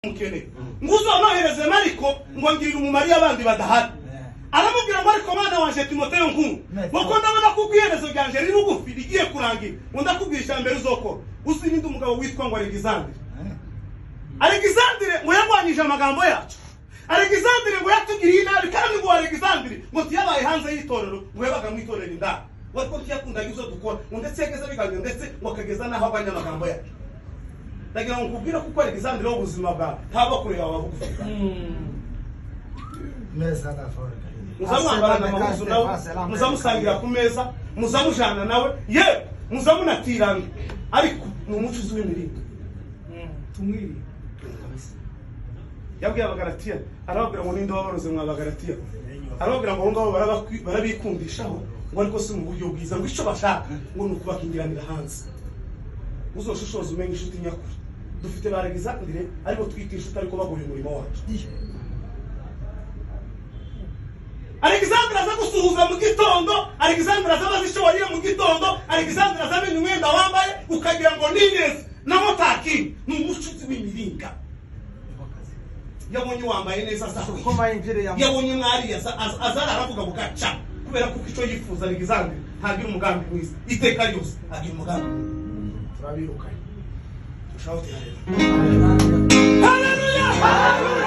Mukeneye ngo uzonohereze Mariko, ngo ngirire umumaro iyo abandi badahari. Aramubwira ngo: "Ariko mwana wanje Timoteyo nkunda, kuko ndabona ko iherezo ryanje riri bugufi, rigiye kurangira, ngo ndakubwira icya mbere uzokora: uzirinde umugabo witwa ngo Alexandre." Alexandre ngo yarwanyije amagambo yacu. Alexandre ngo yatugiriye inabi, kandi ngo Alexandre ngo tiyabaye hanze y'itorero, ngo yabaga mu itorero indani, ngo ariko ntiyakundaga izo dukora, ngo ndetse yageze biganiro, ndetse ngo akageza n'aho agwanya amagambo yacu. Ndagira ngo nkubwire kuko Alexandre w'ubuzima bwawe ntaba kure yawe, bugufi bwawe. Muzamwambarana amahuzu nawe, muzamusangira ku meza, muzamujana nawe, yewe muzamunatirana, ariko ni umucuzi w'imiringa. Tumwirinde. Yabwiye Abagalatiya, arababwira ngo: "Ninde wabaroze mwa Bagalatiya?" Arababwira ngo abo ngabo barabikundishaho, ngo ariko si mu buryo bwiza, ngo icyo bashaka ngo ni ukubakingiranira hanze. Uzoshishoze umenye inshuti nyakuri. Dufite ba Alexandre aribo twita inshuti, ariko bagoye umurimo wacu. Alexandre aza gusuhuza mu gitondo, Alexandre aza abaza icyo wariye mu gitondo, Alexandre aza amenya umwenda wambaye, ukagira ngo ni neza naho takindi. Ni umucuzi w'imiringa. Yabonye wambaye neza azakwica, yabonye mwari aza aravuga bugaca, kubera kuko icyo yifuza, Alexandre ntagira umugambi mwiza iteka ryose, agira umugambi mubi. Turabirukanye. Turushaho. Haleluya, haleluya.